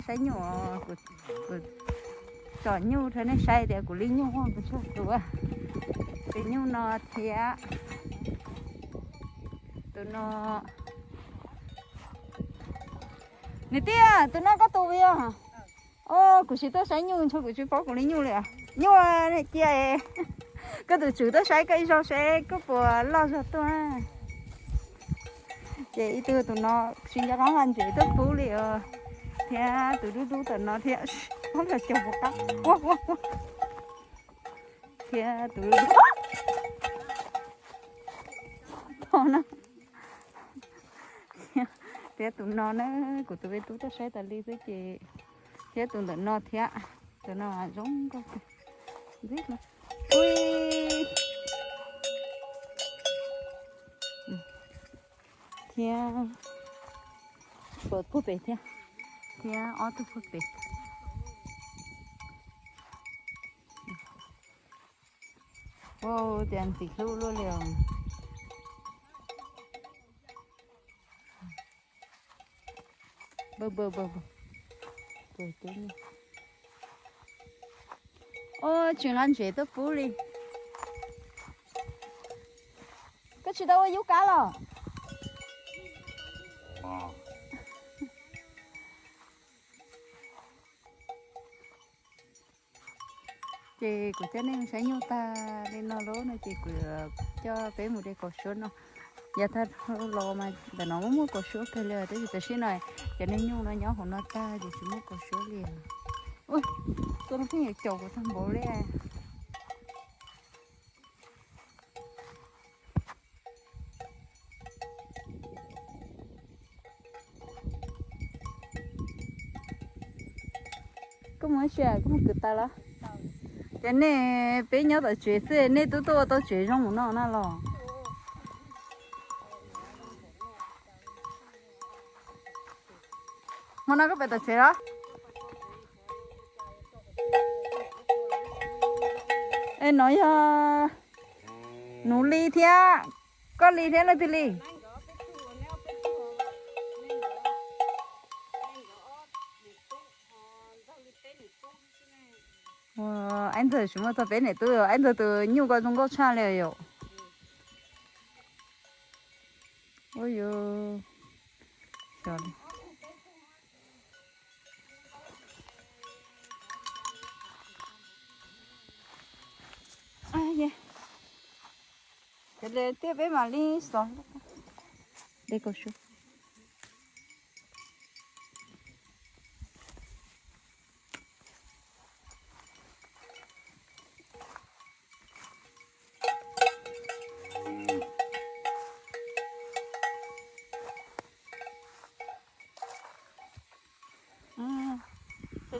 saib nyuj, kuv tsom nyuj rau nej saib tias kuv li nyuj, kuv tsuag tus, tus nyuj no thiab tus no. Niam tij, tus no koj tus os? Os, kuv tsis tuaj saib nyuj ntshe kuv tsis paub kuv li nyuj li. Nyuj, cia koj tus tswv tuaj saib koj ib zaug seb koj puas loj zog tuaj. Ces ib tug tus no tsis nco qab nqa ntsev tuaj pub li os, thiab tus dub dub tom no thiab, ob los caug puas qab, ua ua ua, thiab tus dub dub no, thiab tus no na, kuv tus me tub tuaj saib tas li xwb ces, thiab tus ntawm no thiab, tus no zoo nkauj ntxim hlub. Ui, thiab puag pem thiab, thiab ob tug puag pem. Ua cas ntxim hlub luaj li os. Ua tsis nqa ntsev tuaj pub li. Koj tsis tau ua yub kab los? Ces kuv coj nej mus saib nyuj tag li no lawm no ces kuv coj peb mus de kaus suab no. Yav tag los mas ntawm no muaj muaj kaus suab kawg li, tab sis tam sim no cov niag nyuj no nyob hauv no tag ces tsis muaj kaus suab li. Ua, tus no pheej yuav caum kuv tag npaum li. Koj mus ua tsi, koj mus kwv tas los? Ces nej peb nyob tom tsev xwb nej twb tuaj ua tau tsev zoo mus no na los? Hmo no koj pem tom tsev los? Es no yog Nuv Li thiab, koj Li thiab leej twg Li? Aib Ntxawg tsis muaj txog peb niam tub, Aib Ntxawg tus nyuj ko zoo nkauj tshaj li yom. Ua yus, thiab peb mam li xov de kaus suab.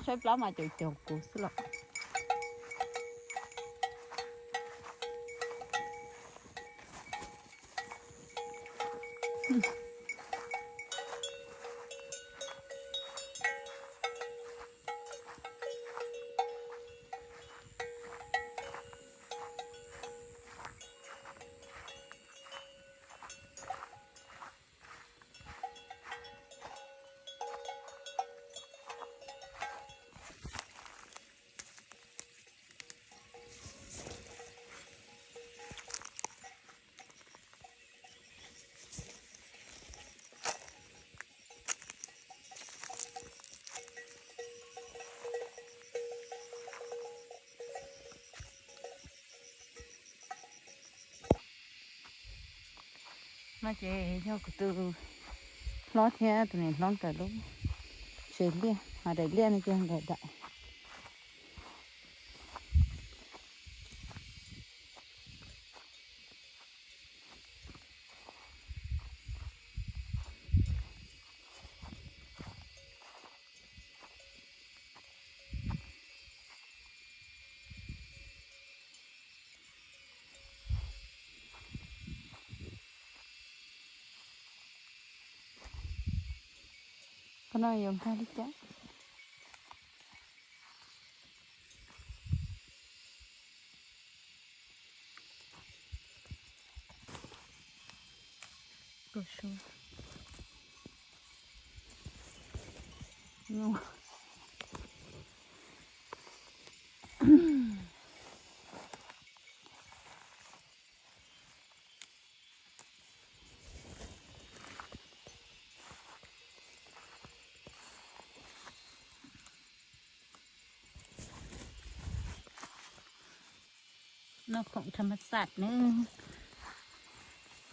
Saib plab mas caum caum kuv xwb los. No ces yog kuv tus hlob thiab tus niam hlob nkawd lub tsev liaj, ho daim liaj no ces nkawd daim. Qhov no yuav nkag li cas? Kaus suab. Nyuj. Noj khoom tham mas xas na.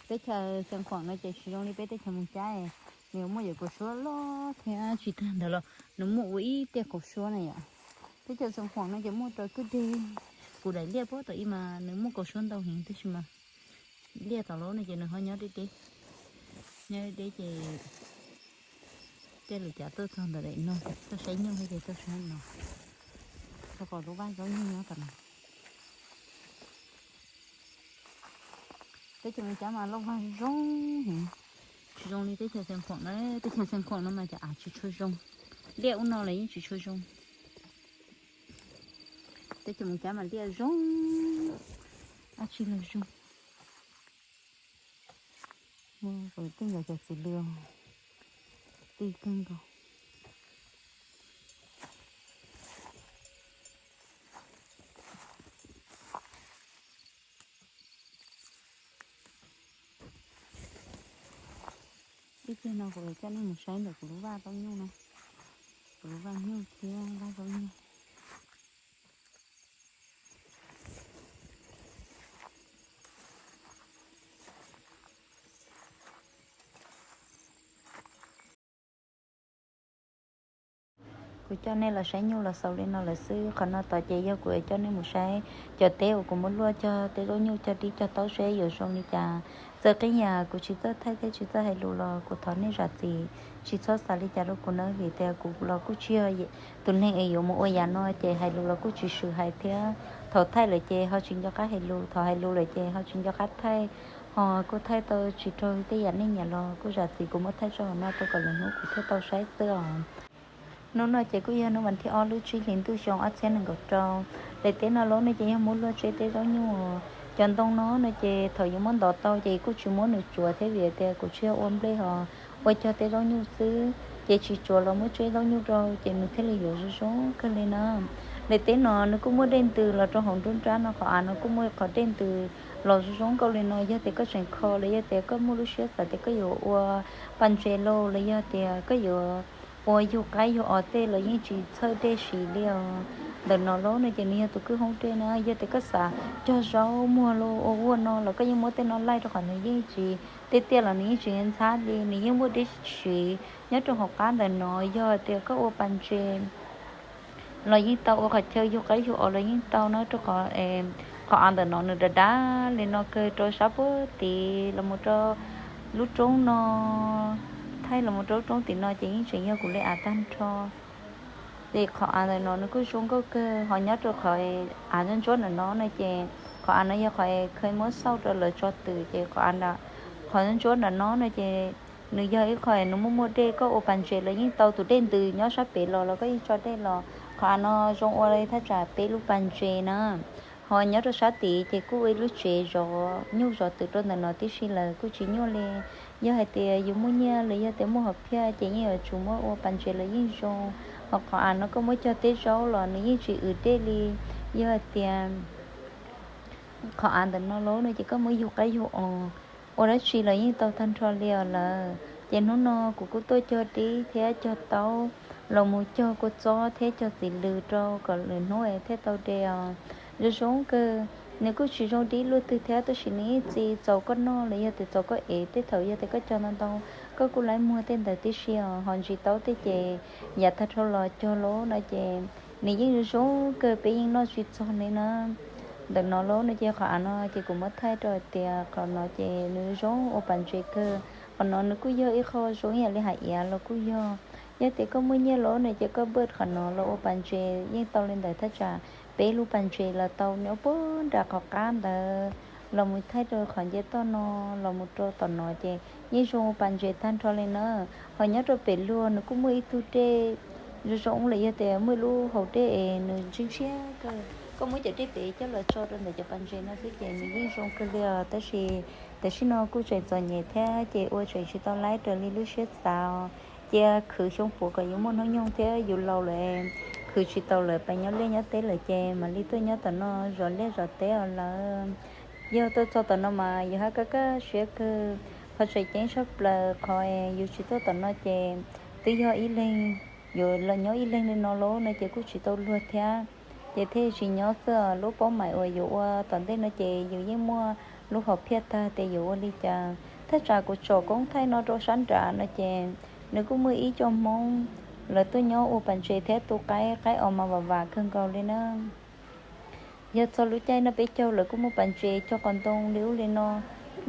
Teb chaws Xeev Khuam no ces tsis zoo li peb teb chaws Moos Cab, nws muaj yam kaus suab loj thiab tsis tag ntawd los nws muaj ua ib tiaj kaus suab na yom. Teb chaws Xeev Khuam no ces muaj rau kwj deg, kuv daim liaj puag tom ib mas nws muaj kaus suab ntau heev tab sis mas liaj tom lub no ces nws ho nyob deb deb, nyob deb deb ces tej lwm cav tuaj txog ntawm daim no, tuaj saib nyuj ces tuaj saib no, rau qhov lub vaj zaub nyuj nyob tom no. Teb chaws Moos Cab mas loj vag zoo heev, tsis zoo li teb chaws Xeev Khuam na. Teb chaws Xeev Khuam no mas cov av tsis tshua zoo, liaj ub no los yeej tsis tshua zoo. Teb chaws Moos Cab mas liaj zoo, dab tsi los zoo. Kuv tej nkawd cov txiv lws ti kawg nkaus. Ib pliag no kuv coj nej mus saib ntawm kuv lub vaj zaub nyuj na, kuv lub vaj nyuj thiab vaj zaub nyuj. Kuv coj nej los saib nyuj los xaus li no lawm xwb. Qhov no tod ces yog kuv coj nej mus saib cov teb uas kuv muab luaj cog tej zaub nyuj cog dib cog taub seb yuav zoo li cas. Txawm qee yam kuv tsis txawj thaij thiab tsis txawj hais lus los kuv thov nej zam txim, tsis txhob xav li cas rau kuv na, vim tias kuv los kuj tsis yog tus neeg es yuav mus ua yam no ces hais lus los kuj tsis swm hais thiab. Thaum thaij lawm ces ho tsis nco qab hais lus, thaum hais lus lawm ces ho tsis nco qab thaij, ho kuj thaij tau tsis raug tej yam nej nyiam los kuj zam txim, kuv muab thaij tso no rau kom lwm hnub kuv thiaj tau saib xwb os. Hnub no ces kuj yog hnub vas thib ob lub tsib hlis ntuj xyoo ob txhiab nees nkaum rau. Daim teb no lub no ces yog muab luaj tseb teb zaub nyuj. Cov ntoo no no ces thaum yuav muab ntov tau ces kuj tsis muab nws tsuav thiab vim tias kuv tsis yog ua nplej ho ua cog teb zaub nyuj xwb, ces tsis tsuav los muab tseb zaub nyuj rau ces nws thiaj li yuav zoo zoo kawg li na. Daim teb no nws kuj muaj dej ntws los rau hauv nruab nrab no, qhov av no kuj muaj qhov dej ntws los zoo zoo nkauj li no. Yog tias koj tseem kho los yog tias koj muaj lub siab xav tias koj yuav ua pas ntses lauj los yog tias koj yuav ua yug qaib yug os tej los yeej tsis txhawj dej siv li os. Ntawm no lub no ces nws yog tus kwj hoob dej na, yog tias koj xav cog zaub muag los ua vuag no los koj yeej muab tej no laij rau qhov nws yeej tsis, tej tiaj los nws yeej tsis ntxhab li, nws yeej muaj dej siv nyob rau hauv qab ntawm no. Yog tias koj ua pas ntses los yeej tau, ua qhov chaw yug qaib yug os los yeej tau na, rau qhov, qhov av ntawm no nws dav dav li no kawg rau sab puag tid los mus rau lub roob no, thaij los mus rau lub roob tim no ces yeej tseem yog kuv li av tag nrho. Ces qhov av ntawm no nws kuj zoo nkauj kawg, ho nyob rau qhov av ntsuab ntsuab ntawm no no ces qhov av no yog qhov kheev muab xauj rau lawv tso twm ces qhov av, qhov ntsuab ntawm no no ces nws yog ib qho nws muaj muaj dej, koj ua pas ntses los yeej tau, tus dej ntws nyob sab pem los los koj yeej tso dej los. Qhov av no zoo ua li thaj tsam peb lub pas ntses na. Ho nyob rau sab tid ces kuj ua ib lub tsev zov nyuj zov twm rau ntawm no tib si lawm kuj tsis nyuaj li. Yog hais tias yus muaj nyiaj los yog tias muaj hom phiaj ces yeej yuav tsum muab ua pas ntses los yeej zoo. Ho qhov av no koj muab cog teb zaub los nws yeej tsis wm dej li. Yog hais tias qhov av ntawm no lub no ces koj muab yug qaib yug os, ua dab tsi los yeej tau tag nrho li os lawm. Ces hnub no kuv kuj tuaj cog dib thiab cog taub los mus cog kua txob thiab cog txiv lws rau kom lwm hnub thiaj tau de os. Zoo zoo kawg, nws kuj tsis zoo dib luaj twg thiab tab sis nws yeej txi txaus koj noj los yog tias txaus koj ev. Tej thaum yog tias koj cog ntau ntau, koj kuj laib muag tej ntawd tib si os. Ho ntsis taub tej ces yav tag dhau los cog lub no ces nws yeej zoo zoo kawg, peb yeej noj tsis txog li na. Ntawm no lub no ces qhov av no ces kuv muab thaij rau hais tias qhov no ces nws zoo ua pas ntses kawg. Qhov no nws kuj yog ib qho zoo ib yam li hav iav los kuj yog. Yog tias koj muaj nyiaj lub no ces koj npaj qhov no los ua pas ntses yeej tau li ntawd, thaj tsam peb lub pas ntses los tau nyob puag nram qhov qab ntawd los mus thaij rau qhov nce toj no los mus rau tom no ces yeej zoo ua pas ntses tag nrho li na. Ho nyob rau pem luag nws kuj muaj ib tug dej zoo zoo los yog tias muaj ib lub hau dej es nws ntshiab ntshiab kawg, koj muab cov dej pem coj los tso rau ntawm cov pas ntses no xwb ces nws yeej zoo kawg li os. Tab sis tam sim no kuj tseem txom nyem thiab ces ua tseem tsis tau laib raws li lub siab xav. Cia khwv xyoo puav kom yus muaj hnub nyoog thiab yus laus lawm, khwv tsis tau lawm, pais nyob liaj nyob teb lawm ces mam li tuaj nyob tom no zov liaj zov teb os lawm. Yog tuaj txog tom no mas yus haj kaj kaj siab kawg. Qhov tseem ceeb tshaj plaws qhov yus tsis tuaj tom no ces twb yog ib leeg, yuav los nyob ib leeg li no lub no ces kuj tsis tau luag thiab. Ces thiaj tsis nyob xwb. Lub paub maim uas yus ua tom ntej no ces yus yeej muaj lub hom phiaj tag tias yuav ua li cas. Thaj tsam kuv tsom koob thaij no rau sab nrad no ces nws kuj muaj ib co Hmoob lawv tuaj nyob ua pas ntses thiab tu qaib, qaib os mas vam vam kawg nkaus li na. Yog txog lub caij no peb caug lawv kuj muaj pas ntses cog qos ntoo li ub li no.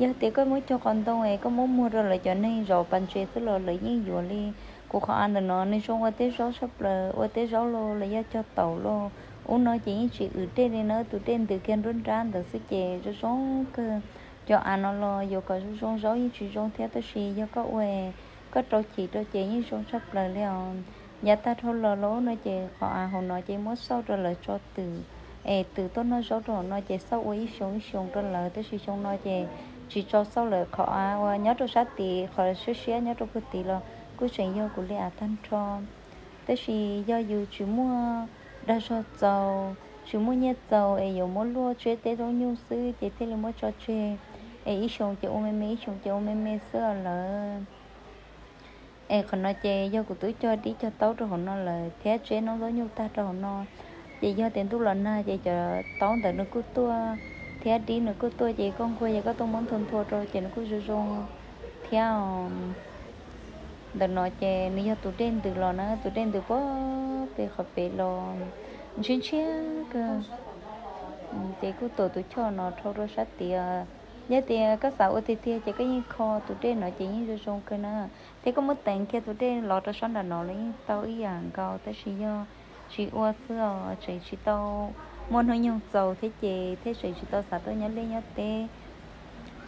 Yog tias koj muab cog qos ntoo es koj muab muag rau lawv cov neeg zov pas ntses xwb los lawv yeej yuav li. Kuv qhov av ntawm no nws zoo ua teb zaub tshaj plaws, ua teb zaub los los yog cog taum los. Ub no ces yeej tsis wm dej li na, tus dej ntws kiag nruab nrab ntawd xwb ces zoo zoo kawg. Cov av no los yuav kom zoo zoo zaub yeej tsis zoo thiab, tab sis yog koj ua, koj rau chim rau ces yeej zoo tshaj plaws li os. Yav tag dhau los los no ces qhov av hauv no ces muab xauj rau lawv tso twm, es twm tuaj noj zaub rau hauv no ces xauj ua ib xyoo ib xyoo rau lawv, tab sis xyoo no ces tsis tso xauj lawm. Qhov av uas nyob rau sab tid, qhov siab siab nyob rau puag tid los kuj tseem yog kuv li av tag nrho. Tab sis yog yus tsis muaj dag zog txaus, tsis muaj nyiaj txaus es yuav muab luaj tseb teb zaub nyuj xwb ces thiaj li muab tso tseg, es ib xyoo ces ua me me, ib xyoo ces ua me me xwb lawm. Es qhov no ces yog kuv twb cog dib cog taub rau hauv no lawm thiab tseb noob zaub nyuj tag rau hauv no. Ces yog tias ntuj los nag ces cov taub ntawd nws kuj tuaj thiab dib nws kuj tuaj, ces koj nquag yog koj tuaj muab nthua nthua rau ces nws kuj zoo zoo thiab. Ntawm no ces nws yog tus dej ntws los na, tus dej ntws puag pem qhov pem los ntshiab ntshiab kawg. Ces kuj tuam tus choj no dhau rau sab tid. Yog tias koj xav ua tiag tiag ces koj yeej kho tus dej no ces yeej zoo zoo kawg na. Thiab koj muab teev kiag tus dej los rau sab nram no los yeej tau ib yam nkaus, tab sis yog tsis ua xwb os, tseem tsis tau muaj hnub nyoog txaus thiab ces thiaj tseem tsis tau xav tuaj nyob liaj nyob teb.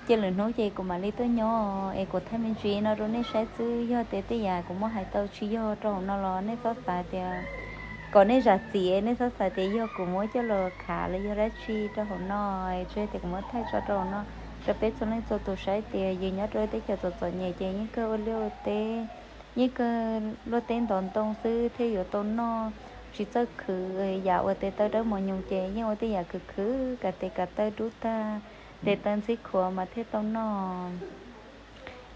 Ces lwm hnub ces kuv mam li tuaj nyob es kuv thaij me ntsis no rau nej saib xwb. Yog tias tej yam kuv muab hais tau tsis yog rau hauv no los nej txhob xav tias, kom nej zam txim, nej txhob xav tias yog kuv muab coj los khav los yog dab tsi rau hauv no, tsuas yog tias kuv muab thaij tso rau hauv no rau peb txhua leej txhua tus saib tias yus nyob rau teb chaws txom txom nyem ces yeej kawg ua liaj ua teb, yeej kawg luaj teb ntov ntoo xwb thiaj yuav tau noj, tsis txawj khwv yam ua tes taw dawb mos nyoos ces yeej ua tej yam khwv khwv kav tes kav taw dub tag, tes taw ntxhib khuav mas thiaj tau noj.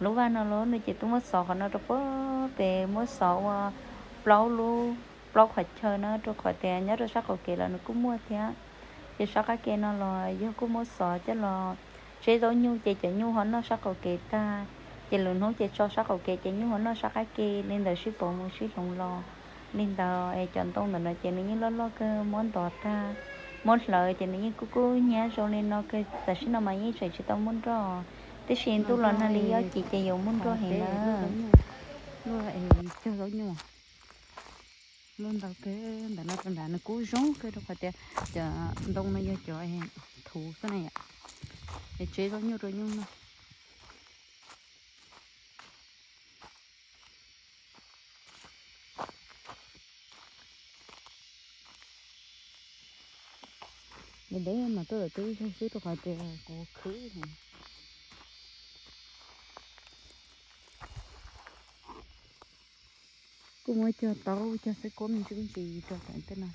Lub vaj no los nws ces twb muab xov qhov no rau puag pem, muab xov ua plaub lub, plaub qhov chaw na, rau qhov tias nyob rau sab qaum kev los nws kuj muaj thiab. Ces sab qab ke no los yog kuj muab xov coj los tseb zaub nyuj ces cov nyuj ho noj sab qaum kev tag, ces lwm hnub ces tso sab qaum kev ces nyuj ho noj sab qab ke li ntawd sib pauv mus sib hloov los li ntawd. Es cov ntoo ntawm no ces nws yeej loj loj kawg, muab ntov tag, muab hlawv ces nws yeej kub kub hnyiab zoo li no kawg. Tam sim no mas yeej tseem tsis tau muaj nroj, tiam sis ntuj los nag li yob cim ces yuav muaj nroj heev na. Luaj es cog zaub nyuj, luaj ntau kawg ntawm no rau nrad, nws kub zoo kawg rau qhov tias cov ntoo no yog cov thuv xwb na yom, es tseb zaub nyuj rau nyuj noj. Nws deb mas tuaj lawm twb ib zaug xwb rau qhov tias kuv khwv. Kuj muab cog taub cog xwb kuab me ntsis me ntsis rau tom tej no.